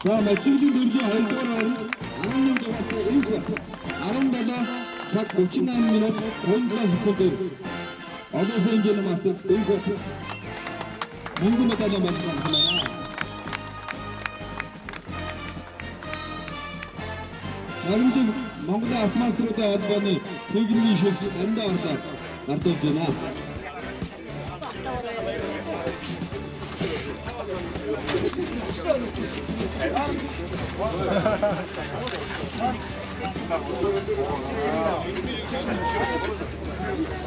За мотоциклийн төрлийн 2 дугаар байранд 11 дугаартай Энх Бат 17 цаг 38 минут 27 секундээр олон улсын хэмжээний мастер Энх Бат мөнгөн медалийн болсон байна. Нагамжиг Монголын автомастеруудын холбооны техникийн шилж Амьда ордоо гардуулж байна.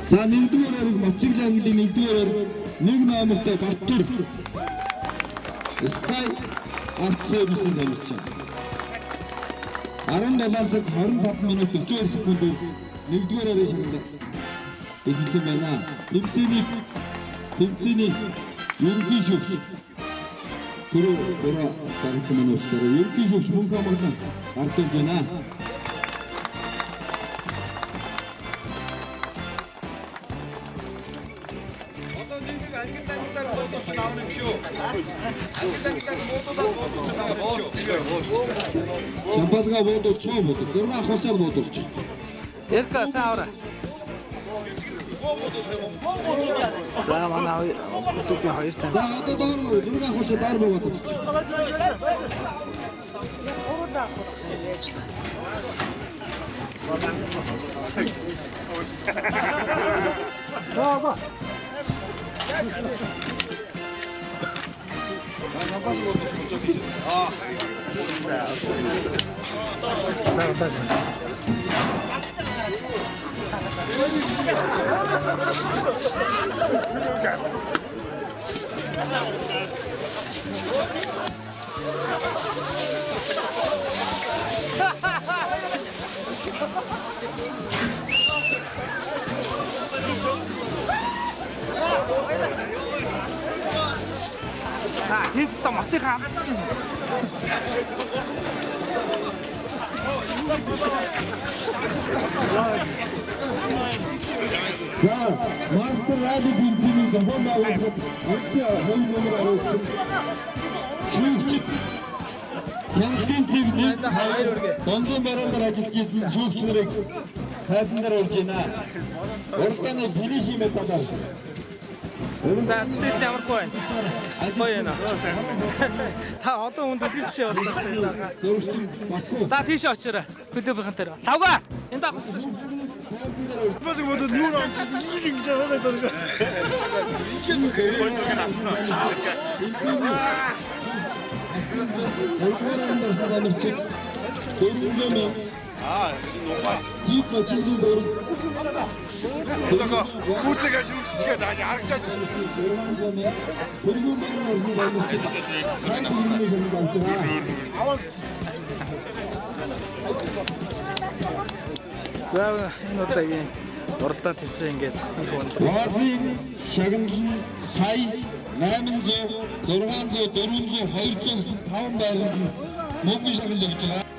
За нэгдүгээр яриг мотоцикл английн нэгдүгээр яриг нэг номертой Баттүр Sky Auto Service-ийн тамирчин. 17 цаг 25 минут 42 секундээр нэгдүгээр яриг шагналаа эхэлсэн байна. Тэмцээний ерөнхий шүүгч түрүү өөрөө гаргасан маань уучлаарай. Ерөнхий шүүгч мөнх амгалан гардуулж байна. Одоо нэг нэг ангид ангидаар буудуулж авах юм шүү. Ангид ангидаар буудуулаад буудуулж авах юм шүү. Шампанскаа буудуулж, цоо буудуулж, 6 ахуулчаад буудуулж. Эрка сайн аваа. За манай клубын хоёр тань. За одоо доор 6 ахуулчаад доор буугаад үзчих. А тэнд та мотынхаа алдсан чинь. За Мастер Рали тэмцээний зохион байгуулалт үнэтэй хоёр номер оруулсан. Шүүгчид хяналтын цэг нэг хоёр дондын бараанаар ажиллаж исэн шүүгч нарыг тайлан дээр урьж байна. Уралдааны финишийн металлаар. За сэтгэл ямар хөө байна? Гоё юм аа. Та олон хүнд үлгэр жишээ боллоо шүү дээ. Зөрөгчин Баку За тийшээ очоорой. Клубийнхэн дээр. Лавга. Энд авах шүү. тайлан дээр урьж Бас бодод юу авч ингэж байгаа даа. Хоёрдугаар ангиар тамирчин дөрвөн Тип мотоциклийн дөрөв Одоо гүцэгээ шүүгчгээ за харагчаад дөрвөн зоны хөргөн барин орны тамирчин сайн хөргөний шагнал авч байгаа. За энэ удаагийн уралдаан тэмцээн ингээд их өндөр. Уазын шагнал нь сая 800, 600, 400, 200 гэсэн таван байранд нь мөнгөн шагнал өгж байгаа.